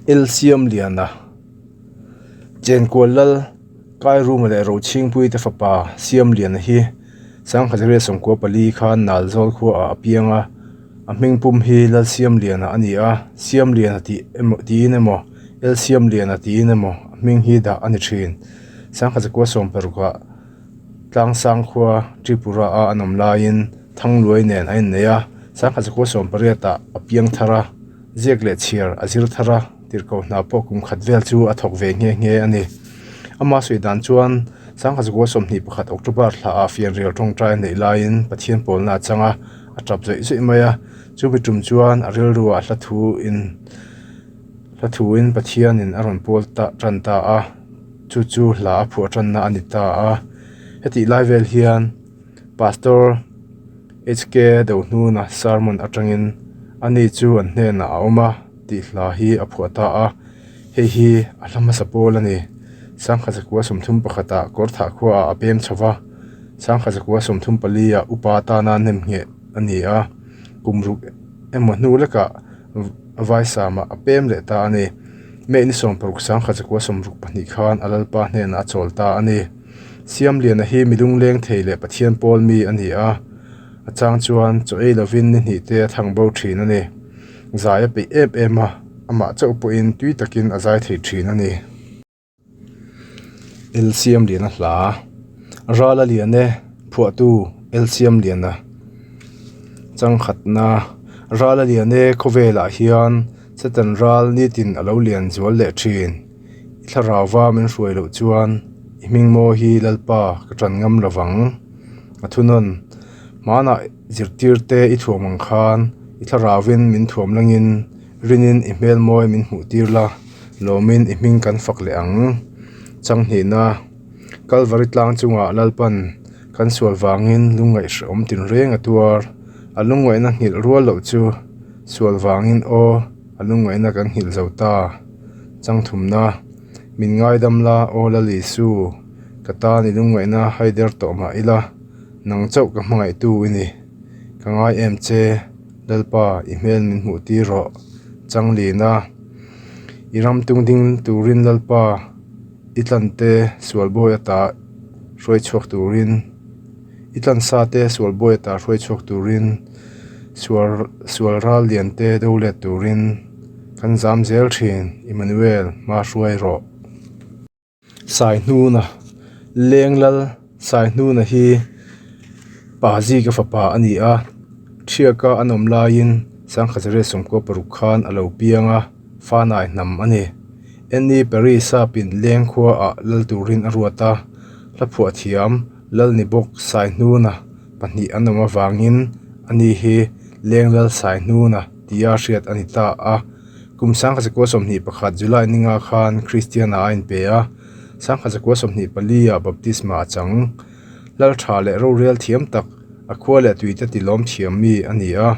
Elsiamliana, Chenkual Lal Kairuma leh Rochhingpui te fapa Siamliana hi 1994 khan Nalzawl khuaah a piang a, a hmingpum hi Lalsiamliana a ni a, Siamliana tih emaw tiin emaw Elsiamliana tiin emaw a hming hi dah a ni thin. 1916ah Tlangsang khua Tripura a an awm laiin Thangluai nen a innei a, 1918 ah a piang thar a, ziak leh chhiar a zir thar a, tirhkoh hna pawh kum khat vel chu a thawk ve nghe nghe a ni. Ama sawi dan chuan 1921 October thla ah fianrial tawngtai a neih laiin Pathian pawlna a chang a, a tap zawih zawih mai a, chumi tum chuan a rilru ah hla thu in hla thu in Pathian in a rawn pawl ta tan ta a, chu chu hla a phuah tanna a ni ta a. Hetih lai vel hian Pastor HK Dohnuna sermon atangin ani chu an hnenah a awm a tih hla hi a phuah ta a, hei hi a hla hmasa pawl a ni. Sangkhatzakua 31 ah Kawrthah khuaah a pem chho va, Sangkhatzakua 34 ah upa atana nem ngheh a ni a, kum ruk emaw hnu lekah Vaisamah a pem leh ta a ni. May ni 16 Sangkhatzakua 62 khan a lalpa hnenah a chawl ta a ni. Siamliana hi mi lungleng thei leh Pathian pawl mi a ni a, a chang chuan chaw ei lovin ni hnih te a thang bo thin a ni. Zai a peih em em a, amah chauh pawhin tui takin a zai thei thin a ni. El Siamliana hla, Rala Lian e, phuahtu El Siamliana changkhatna, Rala Lian e khawvelah hian Satan ral nitin a lo lian zual leh thin. I thlarauva min hruai loh chuan i hming maw hi Lalpa ka ṭan ngam lo vang. A thunawn, Hmanah zirtirte i thuam ang khan i thlarauvin min thuam langin rinin i hmel mawi min hmuh tir la, lawmin i hming kan fak leh ang. Changhnihna, Kalvari tlang chungah Lalpan kan sual vangin lungngaih hrehawm tinreng a tuar. A lungngaihna nghilh rual loh chu sual vangin aw a lungngaihna kan nghilh zo ta. Changthumna, Min ngaidam la, aw Lal Isu, ka tan i lungngaihna haider tawh mah ila, nang chauh ka hmangaihtu i ni. Ka ngai em che, Lalpa, i hmel min hmuh tir rawh. Changlina, I ram tung ding turin Lalpa, i tlante sual bawi ata hruai chhuak turin. I tlansa te sual bawi ata hruai chhuak turin sual sual ral lian te do let turin kan zam zel thin Emmanuel hma hruai rawh. Saihnuna Lenglal Saihnuna hi pa zika fapa a ni a, Thiaka an awm laiin 1996 khan a lo piang a, Fanai hnam a ni. Annie Perry sapin leng khuaah lal turin a ruat a, hla phuah thiam Lal ni bawk Saihnuna pahnih an awm avangin ani hi Leng Lal Saihnuna tia hriat a ni ta a. Kum 1921 July ninga khan Kristian-ah a inpe a, 1924 ah baptisma a chang. Lal tha leh rorel thiam tak, a khua leh tuite tilawm thiam mi a ni a,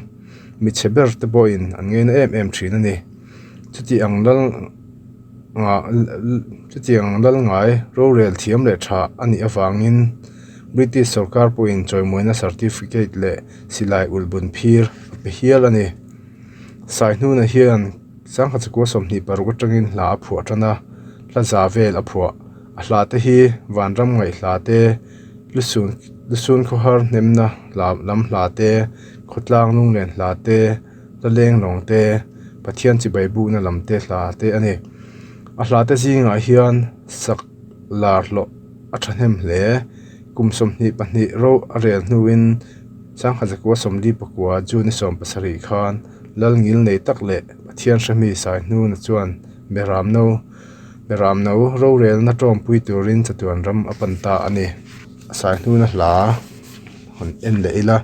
mi chhe ber te pawhin an ngaina em em thin a ni. Chuti ang lal. Chutiang lal ngai rorel thiam leh tha a nih avangin British sorkar pawhin chawimuaina certificate leh silai ulhbun phir a pe hial a ni. Saihnuna hian 1926 atangin hla a phuah tan a, hla za vel a phuah. A hla te hi Vanram ngaih hla te, Lusun Lusun khawhar hnemna lam hla te, Khawtlang lunglen hla te, La leng lawng te, Pathian chibai bukna lam te hla te a ni. A hla te zingah hian sak lar hlawh a thahnem hle. Kum 22 ro a rel hnuin 1949 June 17 khan Lal ngil nei tak leh Pathian hremi Saihnuna chuan Beramno Beramno rorelna tawmpui turin chatuan ram a pan ta a ni. Saihnuna hla hawn en leh ila.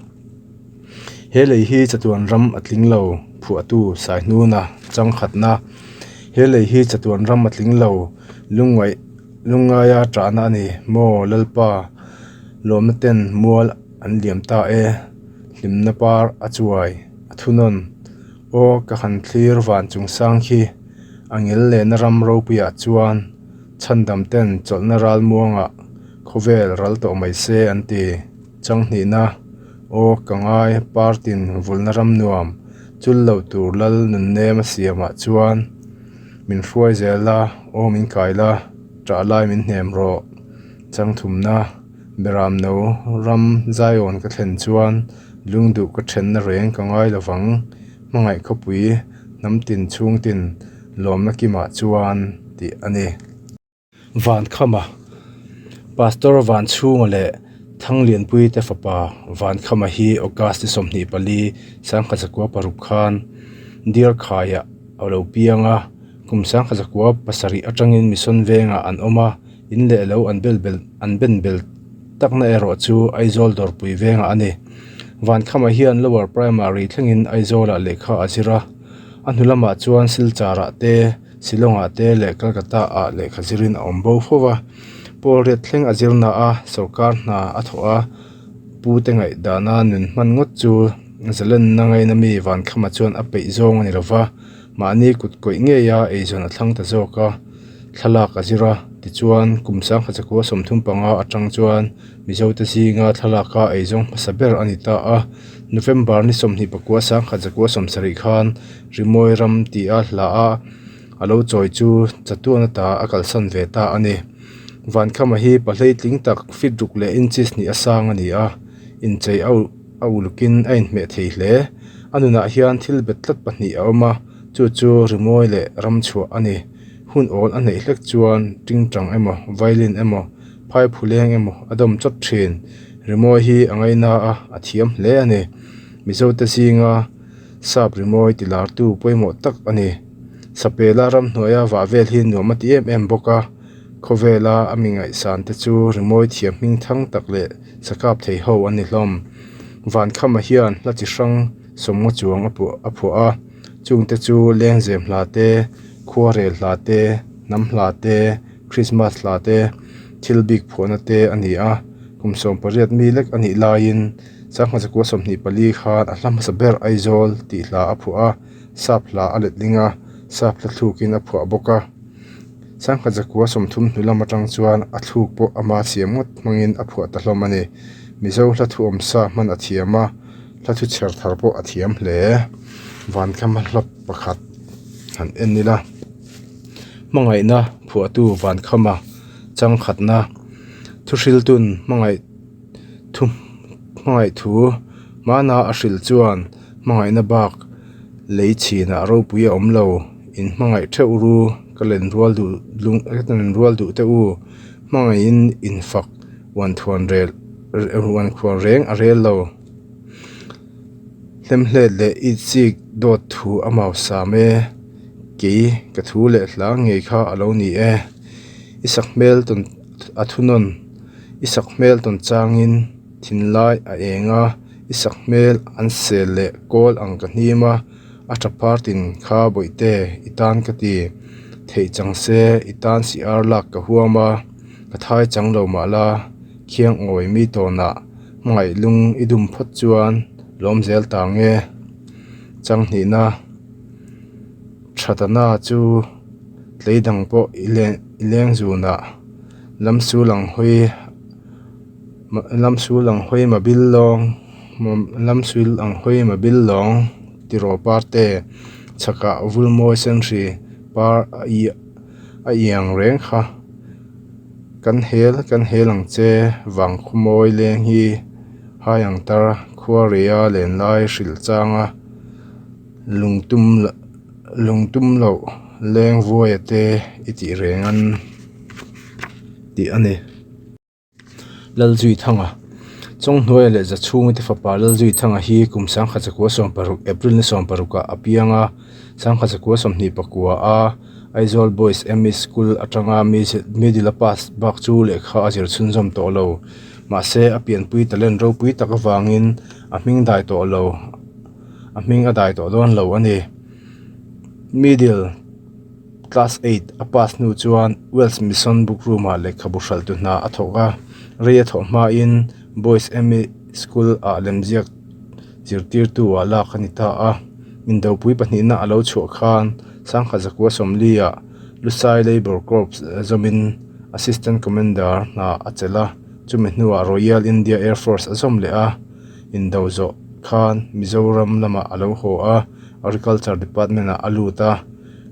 He lei hi chatuan ram a tling lo, phuahtu Saihnuna changkhatna. He lei hi chatuan ram a tling lo, lungngaih lungngaia ṭahna a ni maw Lalpa lawmna ten mual an liam ta e, hlimna par a chuai a thunawn. Aw ka han thlir van chung sang khi a ngil lehna ram ropuiah chuan chhandam ten chawlhna ral muangah khawvel ral tawh mai se an ti. Changhnihna, Aw ka ngai, partin vulna ram nuam, chul lo tur lal nunnem a siamah chuan Min hruai zel la, aw min kai la, ṭah lai min hnem rawh. Changthumna, Beramno ram Zion ka thlen chuan lungduh ka ṭhenna reng ka ngai lo vang. Hmangaih khawpui hnam tin chhung tin lawmna kimah chuan tih a ni. Vankhama, Pastor Vanchhunga leh Thanglianpui te fapa Vankhama hi August ni 24, 1906 khan Deerkhaiah a lo piang a, kum 1907 atangin Mission Vengah an awm a, in leh lo an bel bel an ben bel takna erawh chu Aizawl Dawrpui Vengah a ni. Vankhama hian Lower Primary thlengin Aizawlah lehkha a zir a, a hnu lamah chuan Silcharah te, Shillong-ah te leh Calcutta-ah lehkha zirin a awm bo fo va. Pawl riat thleng a zirna a, sorkar hna a thawh a, pute ngaihdana nun hman ngawt chu zalenna ngaina mi Vankhama chuan a peih zawng a ni lo va, mahni kut kawih ngeia eizawn a thlang ta zawk a, thlalak a zir a. Tichuan, kum 1935 atang chuan Mizote zinga thlalaka eizawng hmasa ber a ni ta a. November ni 29 1970 khan Rimawi ram tih a hla a, a lo chawi chu chatuan ata a kalsan ve ta a ni. Vankhama hi pahlei tling tak feet ruk leh inches hnih a sang a ni a, inchei a a ulukin a inhmeh thei hle. A nunah hian thil bet tlat pahnih a awm a, chu chu rimawi leh ram chhuah a ni. Hun awl a neih hlek chuan tingtang emaw, violin emaw, phaiphuleng emaw a dawm chawt thin. Rimawi hi a ngaina a, a thiam hle a ni. Mizote zinga. Sap rimawi ti lartu pawimawh tak a ni. Sapela ramhnuaia vah vel hi nuam a ti em em bawk a, khawvela a mi ngaihsan te chu rimawi thiam hming thang tak leh sakap thei ho an ni hlawm. Vankhama hian hla chi hrang sawmngaw chuang a puah a phuah a, chungte chu lengzem hla te, khuarel hla te, hnam hla te, Krismas hla te, thil bik phuahna te a ni a, kum 18 mi lek a nih laiin Sangha zakua 24 khan a hla hmasa ber Aizawl tih hla a phuah a, sap hla a letling a, sap hla thlukin a phuah bawk a. Sangha zakua 30 hnu lam atang chuan a thluk pawh ama siam ngawt hmangin a phuah ta hlawm a ni. Mizo hla thu awmsa hman a thiam a, hla thu chher thar pawh a thiam hle. Vankhama hla pakhat han en ila. Hmangaihna phuahtu Vankhama changkhatna thuhriltun hmangaih. Thu hmangaih thu hmana a hrilh chuan hmangaihna bak lei chhinah ropui a awm lo. In hmangaih theuh ru ka len rual duh lung ka len rual duh teh u. Hmangaihin in fak uan thuan rel uan khuan reng a rel lo. Hlemhlet leh itsik dawt thu a mau sam e. Kei ka thu leh hla ngei kha a lo ni e. I sakhmel tawn a thunawn. I sakhmel tawn changin thinlai a eng a, i sakhmel an sel leh kawl ang ka hnim a, a tha phar tin kha bawihte i tan ka ti. Theih chang se i tan si ar lak ka huam a, ka thai chang lo mah la, khiang awi mi tawnah hmangaih lung i dum phawt chuan lawm zel ta nge. Chang hnihna Thatana chu tlei dang pawh i leng zunah. Lam sul ang hawi lam sul ang hawi ma bil lawng lam sul ang hawi ma bil lawng ti rawh par te chhakah vul mawi sen hri par a ih a iang reng kha kan hel kan hel ang che vang khaw mawi leng hi hai ang tar khuareia lenlai hrilh changa lungtum lungtum loh leng vuaia te i tih reng an. tih a ni. Lalzuithanga Chawnghnuaia leh Zachhunga te fapa Lalzuithanga hi kum 1916 April ni 16 ah a piang a, 1924 a Aizawl Boys ME School atanga middle a pass bak chu lehkha a zir chhunzawm tawh lo. Mahse, a pianpui talent ropui tak avangin a hming dai tawh lo, a hming a dai tawh dawn lo a ni. Middle. Class eight a pass hnu chuan Wells Mission Bookroom ah lehkhabu hralhtu hna a thawk a, rei a thawh hmain Boys ME School ah lemziak zirtirtu ah lak a ni ta a. Indopui pahnihna a lo chhuah khan Sangha Zakua Sawmli ah Lusai Labour Corps zawmin Assistant Commander hna a chelh a, chumi hnuah Royal India Air Force a zawm leh a, indo zawh khan Mizoram lamah a lo haw a, Agriculture Department ah a lut a.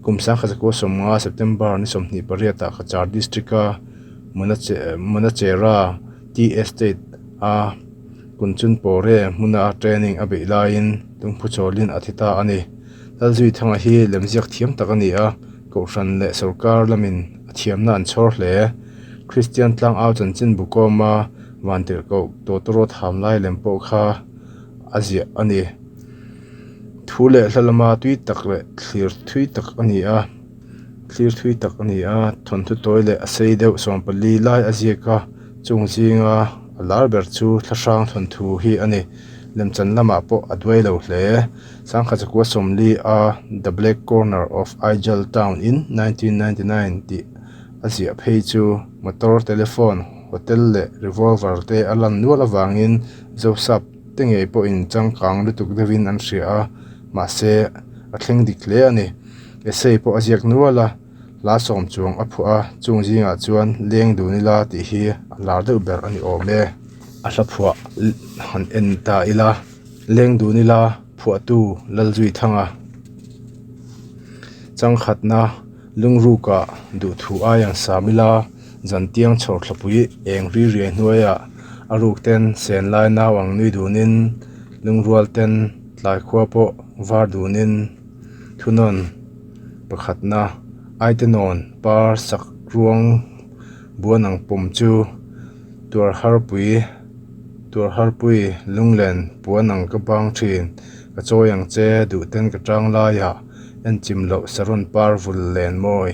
Kum 1950 September ni 28 ah Cachar District a Munachera Tea Estate a Kunchunpore hmuna training a beih laiin lungphuchawlin a thi ta a ni. Lalzuithanga hi lemziak thiam tak a ni a, Kohhran leh sorkar lamin a thiamna an chhawr hle. Kristian tlangau chanchin bu kawma vantirhkoh tawtawrawt ham lai lem pawh kha a ziah a ni. Thu leh hla lama tui tak leh thlir thui tak a ni a, thlir thui tak a ni a, thawnthu tawi leh a sei deuh 14 lai a ziak a, chung zinga a lar ber chu thlahrang thawnthu hi a ni. Lemchan lamah pawh a duai lo hle. 1940 a The Black Corner of Aijal Town in 1999 tih a ziah phei chu motor, telephone, hotel leh revolver te a lan nual avangin Zosap te ngei pawhin changkang lutuk deuhin an hria a, mahse a thleng dik hle a ni. Essay pawh a ziak nual a, hla sawm chuang a phuah a, chung zingah chuan leng dun ila tih hi a lar deuh ber a ni awm e. A hla phuah han en ta ila, leng dun ila phuahtu Lalzuithanga changkhatna lungruka duhthu aiang sam ila, Zantiang chhawr thlapui eng ri riai hnuaiah a ruk ten sen lai nau ang nui dunin lungrual ten tlai khua pawh var dunin thunawn pakhatna aitenawn par sak ruang buan ang pawm chu tuar harpui tuar harpui lunglen puan ang ka bang thin ka chawi ang che duh ten ka tang laiah enchim loh saron par vul len mawi.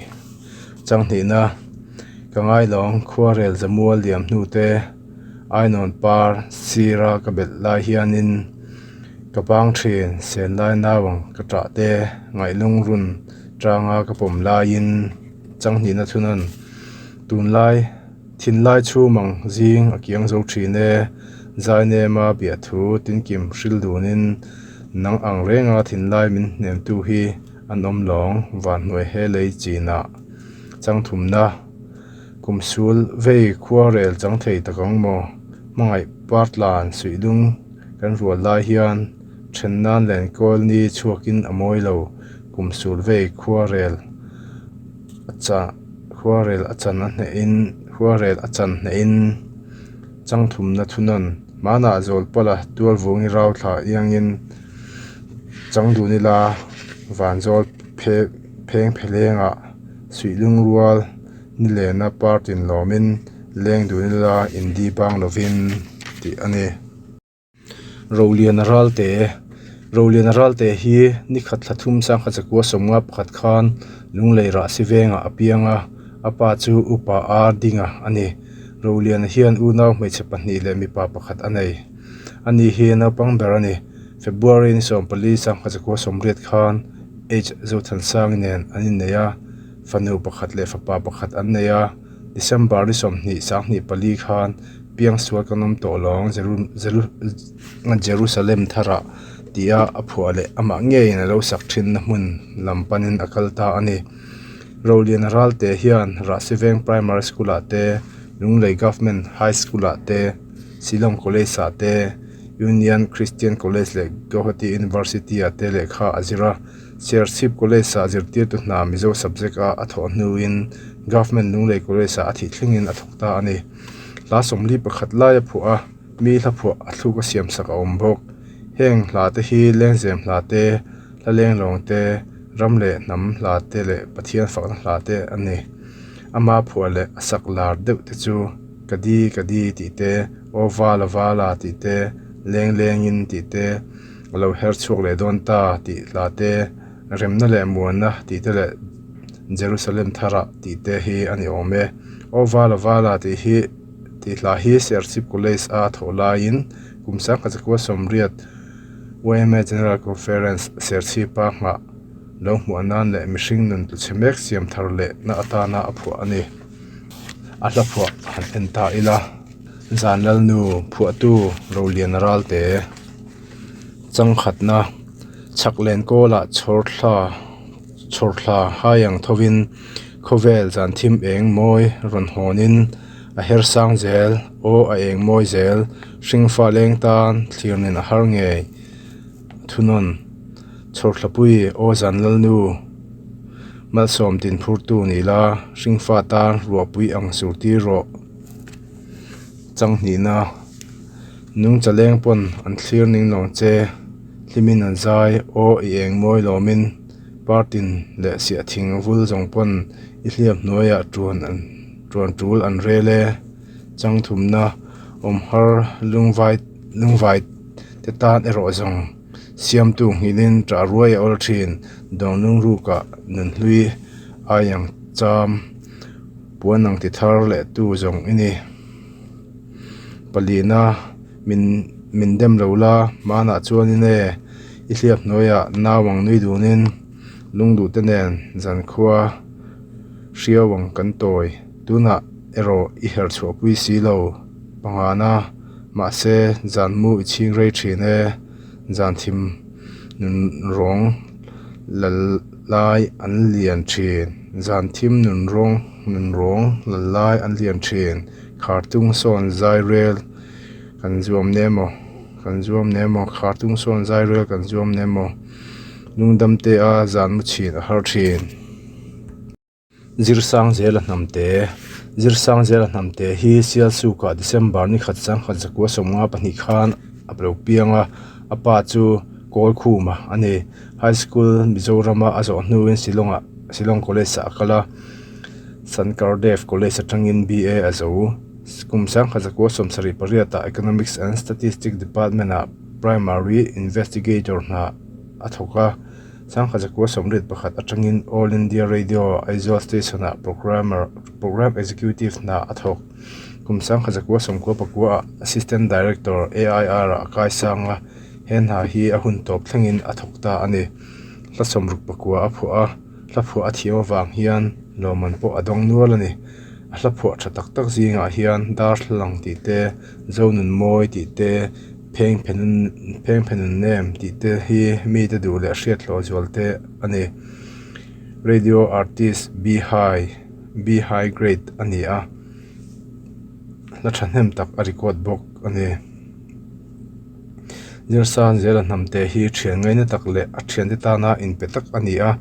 Changhnihna, Ka ngailawng khuarel zamual liam hnu te Ainawn par sira ka belh lai hianin ka bang thin sen lai nauang ka tah te ngaihlung run tanga ka pawm laiin Changhnihna thunawn tunlai thinlai chhumang zing a kiang zo thin e Zainema biahthu tinkim hril dunin nang ang renga thinlai min hnemtu hi An awm lawng vanhnuai he lei chinah changthumna kum sul vei khua rel chang thei tak ang maw? Hmangaih partlan suihlung kan rual lai hian then nan len kawl ni chhuakin a mawi lo kum sul vei khua rel a cha khua rel a chan a hnehin khua rel a chan hnehin changthumna thunawn hmanah zawl pala tualvungi rau thla iangin Chang dun ila vanzawl phe pheng phelengah suihlung rual ni lena partin lawmin leng dun ila indi bang lovin tih a ni. Roliana Ralte Roliana Ralte hi ni khat thla thum sangkhat zakua sawmnga pakhat khan Lunglei Rahsi vengah a piang a, a pa chu Upa Ar Dinga a ni. Roliana hian unau hmeichhe pahnih leh mipa pakhat a nei. Ani hi naupang ber a ni. February ni 14 1980 khan H Zothansangi nen an innei a, fanu pakhat leh fapa pakhat an nei a. December ni 24 khan Piangsual kan awm tawh lawng Jerusalem tharah tia a phuah leh amah ngeiin a lo sak thinna hmun lam panin a kal ta a ni. Roliana Ralte hian Rahsiveng Primary School-ah te, Lunglei Government High School-ah te, Shillong College ah te, Union Christian College leh Guwahati University ah te lehkha a zir a. Serchhip College ah zirtirtu hna Mizo subject a a thawh hnuin Government Lunglei College ah a thih thlengin a thawk ta a ni. Hla 41 lai a phuah a, mi hla phuah a thluk a siam sak a awm bawk. Heng hla te hi lengzem hla te, hla lenglawng te, ram leh hnam hla te leh Pathian fakna hla te a ni. Ama phuah leh a sak lar deuh te chu. Ka di ka di tih te, aw vala vala tih te, leng lengin tih te, a lo her chhuak leh dawn ta tih hla te, remna leh muanna tih te leh Jerusalem tharah tih te hi a ni awm e. Aw vala vala tih hi tih hla hi Serchhip College a thawh laiin kum 1980 yma General Conference Serchhipa nghah lo hmuah nan leh mihring nun tluchhe mek siam thar leh na atana a phuah a ni. A hla phuah han en ta ila zan lalnu phuahtu Roliana Ralte changkhatna chhak len kawlah chhawr thla chhawr thla hai ang thovin khawvel zan thim eng mawi rawn hawnin a her sang zel aw a eng mawi zel hringfa leng tan thlir nen a har ngei thunawn chhawr thlapui aw zan lalnu. Malsawm tin phurtu ni la, hringfa tan ruahpui ang sur tir rawh. Changhnihna, Nungcha leng pawn an thlir ning lo che, hlimin an zai, aw i eng mawi lawmin, partin leh siah thing vul zawng pawn i hliap hnuaiah tuan an tuan tul an rel e. Changthumna, Awmhar lungvai lungvai te tan erawh zawng siamtu nghilhin ṭah ruai a awl ṭhin, dawnlungrukah nunhlui aiang cham. Puan ang ti thar leh tu zawng i ni. Palina, min min dem lo la, hmanah chuanin e, i hliap hnuaiah nau ang nui dunin lungduh te nen zankhua hriau ang kan tawi. Tunah erawh i herh chhuahpui si lo. Pangana, mahse zan mu i chhing rei thin e, zan thim nun rawng lal lai an lian thin. Zan thim nun rawng nun rawng lal lai an lian thin. Khartung sawn zai rel kan zuam ne maw kan zuam ne maw khartung sawn zai rel kan zuam ne maw lungdam te a zan mu chhin a har thin. Zirsangzela Hnamte Zirsangzela Hnamte hi Sialsukah December ni khat sangkhat zakua 52 khan a lo piang a, a pa chu Kawlkhuma a ni. High School Mizorama a zawh hnuin Shillong-ah Shillong College-ah a kal a, Sankardev College atangin BA a zo. Kum sangkhat zakua 78-ah Economics and Statistics Department-ah Primary Investigator hna a thawk a. Sangha zakua 81 atangin All India Radio Aizawl Station-ah Programmer Programme Executive hna a thawk. Kum sangha zakua 99 ah Assistant Director AIR ah a kai sang a, he hna hi a hun tawp thlengin a thawk ta a ni. Hla 69 a phuah a, hla phuah a thiam avang hian lawmman pawh a dawng nual a ni. A hla phuah tha tak tak zingah hian Darthlalang tih te, Zonunmawi tih te, Pheng pheng phenun nem tih te hi mite duh leh hriat hlawh zual te a ni. Radio artist B high B high grade a ni a, hla thahnem tak a record bawk a ni. Zirsan zela hnamte hi thian ngaina tak leh a thiante tana inpe tak a ni a,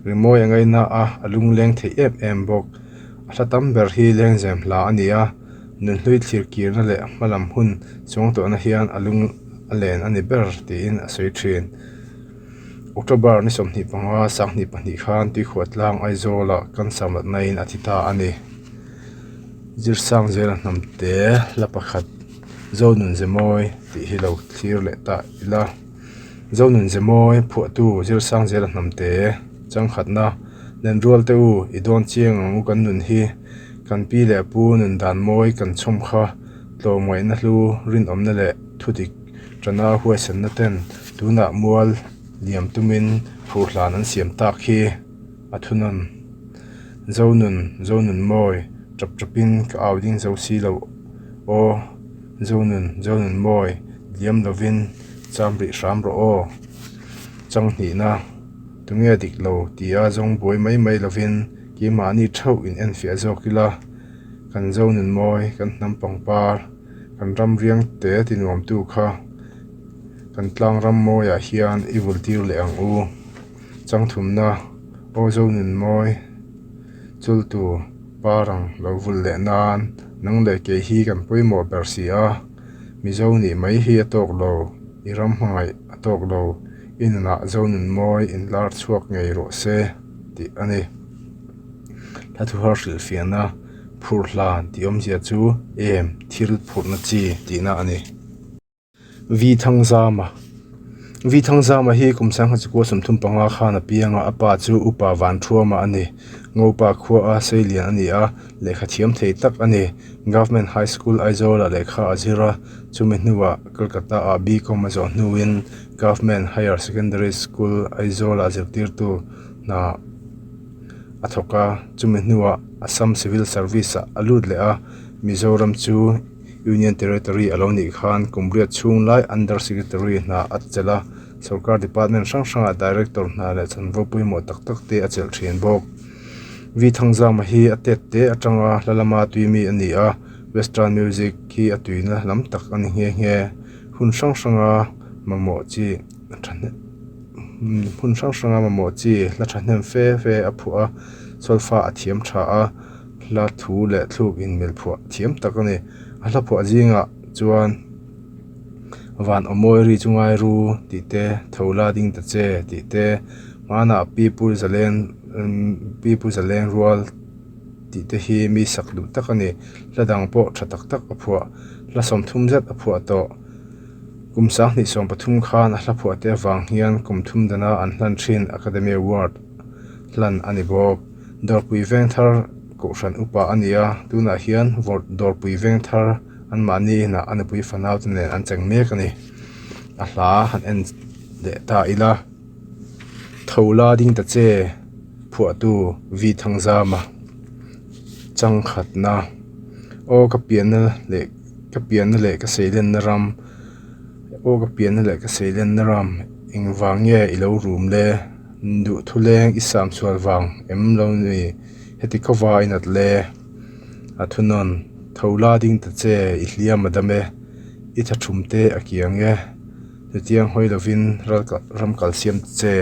rimawi a ngaina a, a lungleng thei em em bawk. A hla tam ber hi lengzem hla a ni a. Nunhlui thlir kirna leh hmalam hun chuang tawhna hian a lung a len a ni ber tiin a sawi thin. October ni 25 22 khan Tuikhuahtlang Aizawlah cancer natnain a thi ta a ni. Zirsang zela hnamte hla pakhat Zonun Zemawi tih hi lo thlir leh ta ila. Zonun Zemawi phuahtu Zirsang zela hnamte changkhatna Lenrual te u i dawn chiang ang u kan nun hi. Kan pi leh pu nun dan mawi kan chhawm kha tlawmngaihna hlu rinawmna leh thudik tana huaisanna ten tunah mual liam tumin phurhlan an siam tak hi a thunawn. Zonun, Zonun mawi, tap tapin ka au ding zo si lo aw, Zonun, Zonun mawi, liam lovin cham rih hram rawh aw. Changhnihna, tunge dik lo tia zawng buai mai mai lovin Keimahni theuh in enfiah zawk ila, kan zo nun mawi, kan hnam pangpar, kan ram riang te ti nuamtu kha kan tlang ram mawiah hian i vul tir leh ang u. Changthumna, Aw zo nun mawi, chultu parang lo vul leh nan nang leh kei hi kan pawimawh ber si a, Mizo nih mai hi a tawk lo, i ram hmangaih a tawk lo, i nunah zo nun mawi inlar chhuak ngei rawh se. tih a ni. Hla thuhar hrilhfiahna phurh hlan tih awmzia chu em thil phurhna chi tihna a ni. Vi Thangzama Vi Thangzama hi kum sangha chikua 35 khan a piang a, a pa chu Upa Vanthuama a ni. Ngopa khua a seilian a ni a, lehkha thiam thei tak a ni. Government High School Aizawlah lehkha a zir a, chumi hnuah Kolkata ah B.Com a zawh hnuin Government Higher Secondary School Aizawlah zirtirtu hna a thawk a, chumi hnuah Assam Civil Service ah a lut leh a, Mizoram chu Union Territory a lo nih khan kum riat chhung lai Under Secretary hna a chelh a, sorkar department hrang hrangah Director hna leh chanvo pawimawh tak tak te a chelh thin bawk. V Thangzama hi a tet te atanga hla lama tui mi a ni a, Western music hi a tuina lam tak a ni nghe nghe. Hun hrang hranga mamawh chi thahnem. hmun hrang hranga mamawh chi hla thahnem fe fe a phuah a solfa a thiam tha a hla thu leh thluk in mil phuah thiam tak a ni a hla phuah zingah chuan van awmawi ri chu ngai ru tih te tho la ding ta che tih te hmanah pi pu zalen pi pu zalen rual tih te hi mi sak duh tak a ni hla dang pawh tha tak tak a phuah hla sawmthum zet a phuah tawh. Kum 2013 khan a hla phuah te avang hian kum thum dana an hlan thin Academy Award hlan a ni bawk. Dawrpui Vengthar Kohhran upa a ni a, tunah hian Dawrpui Vengthar anmahni inah a nupui fanau te nen an cheng mek a ni. A hla han en leh ta ila. Tho la ding ta che phuahtu V Thangzama changkhatna aw ka pianna leh Ka pianna leh ka seilenna ram aw ka pianna leh ka seilenna ram engvang nge i lo rum le duhthu leng i sam sual vang em lo ni heti khawva i nat le a thunawn tho la ding ta che i hliam a dam e i tha thum te a kiang e chutiang hawi lovin ram kal siam ta che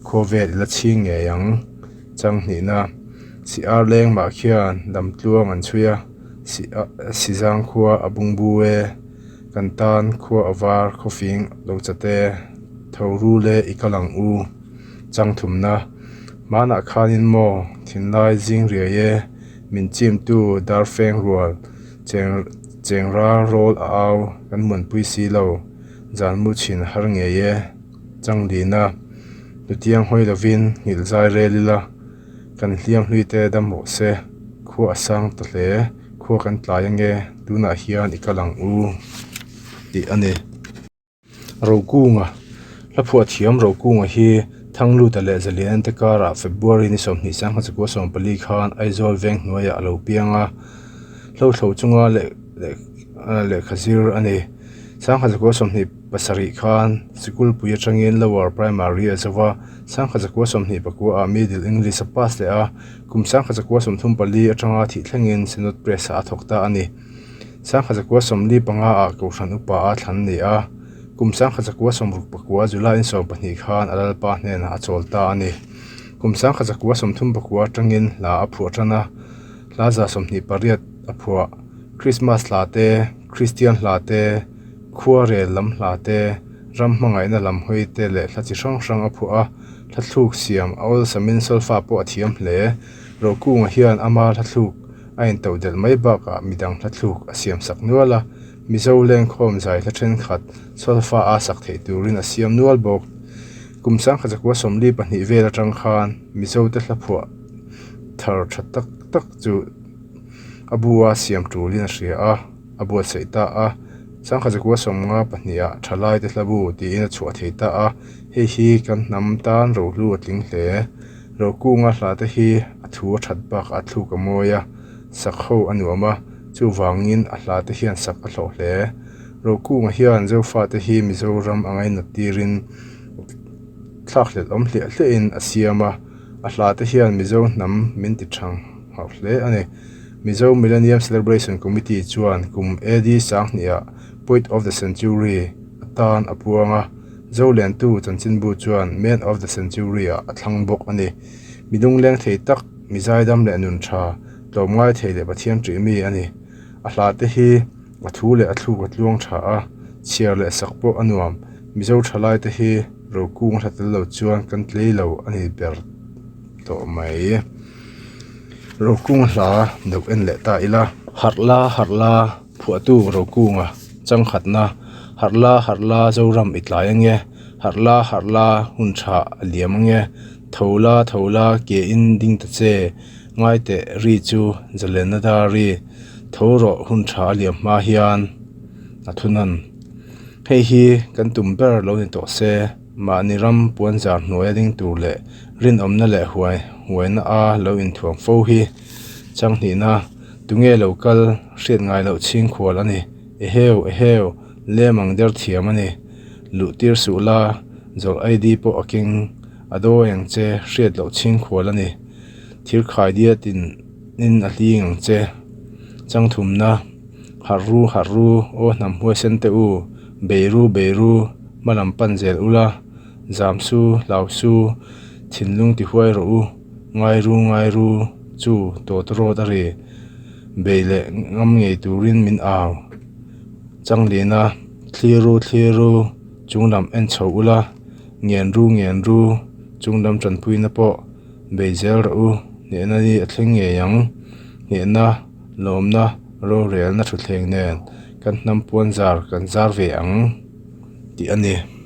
khawvel i la chhing ngei ang changhnihna si ar leng mah khian damtluang an chhui a. Sizang khua a bungbu e, kan tan khua a var khawfing lo chat e, tho ru le i kal ang u. Changthumna, Hmanah khanin maw thinlai zing riai e, min chimtu darfeng rual cheng ral rawl a au kan muanpui si lo, zan mu chhin har ngei e. Changlina, Nutiang hawi lovin nghilh zai rel ila. Kan hliam hlui te dam rawh se, khua a sang ta hle, khua kan tlai ange, tunah hian i kal ang u tih a ni. Rokunga, Hla phuah thiam Rokunga hi Thangluta leh Zalian te karah February ni 29, 1914 khan Aizawl veng hnuaiah a lo piang a, hlothlo chunga lehkha zir a ni. 1927 khan Sikulpui atangin Lower Primary a zo a, 1929 ah Middle English a pass leh a, kum 1934 atanga thih thlengin Synod Press ah a thawk ta a ni. 1945 ah Kohhran Upa a thlan ni a, kum 1969 July in 12 khan a lalpa hnenah a chawl ta a ni. Kum 1939 atangin hla a phuah tan a, hla 28 a phuah. Krismas hla te, Kristian hla te, khuarel lam hla te, ram hmangaihna lam hawi te leh hla chi hrang hrang a phuah a, hla thluk siam a awlsamin solfa pawh a thiam hle. Rokunga hian ama hla thluk a intoh delh mai bakah midang hla thluk a siam sak nual a, Mizo lengkhawm zai hla thenkhat solfa a sak theih turin a siam nual bawk. Kum 1942 vel atang khan Mizo te hla phuah thar tha tak tak chu a bu a siam tulin a hria a, a buatsaih ta a. 1952 ah thalai te hlabu tiin a chhuah thei ta a, hei hi kan hnam tan rohlu a tling hle. Rokunga hla te hi a thu a that bakah a thluk a mawi a, sak ho a nuam a, chuvangin a hla te hian sak a hlawh hle. Rokunga hian Zofate hi Mizoram a ngainat tirin thlakhlelh awm hliah hliahin a siam a, a hla te hian Mizo hnam min ti thang hauh hle a ni. Mizo Millennium Celebration Committee chuan kum AD 2000-ah Poet of the Century atan a puang a, Zolentu chanchinbu chuan Man of the Century-ah a thlang bawk a ni. Mi lungleng thei tak, mi zaidam leh nun tha, tlawmngai thei leh Pathian ṭih mi a ni. A hla te hi a thu leh a thluk a tluang tha a, chhiar leh sak pawh a nuam. Mizo thalai te hi rokung hla tel lo chuan kan tlei lo a ni ber tawh mai. Rokunga hla deuh en leh ta ila. Harh la harh la phuahtu Rokunga changkhatna Harh la harh la Zoram i tlai ange Harh la harh la hun tha a liam ange Tho la tho la ke in ding ta che Ngai teh ri chu zalenna dar ri Tho rawh hun tha a liam hma hian a thunawn Hei hi kan tum ber lo ni tawh se. Mahni ram puanzar hnuaia ding tur leh rinawmna leh huai huaina a lo inthuam fo hi changhnihna tunge lo kal hriat ngai loh chhingkhual a ni. Eheu eheu lem ang der thiam a ni. Luh tir suh la zawrh ID pawh a keng a dawi ang che hriat loh chhingkhual a ni. Thir khai diat in in a hling ang che. Changthumna harh ru harh ru aw hnam huaisen te u bei ru bei ru. Hma lam pan zel ula, Zam su, hlau su, thinlung ti huai rawh u, ngai ru ngai ru chu tawt rawt a ri. Bei leh ngam ngei turin min au. Changlina, Thlir ru thlir ru, chunglam en chho ula, ngen ru ngen ru, chunglam tanpuina pawh bei zel rawh u, hnehna ni a thleng ngei ang. Hnehna, lawmna, rorelna thutthleng nen kan hnam puan zar kan zar ve ang tih a ni.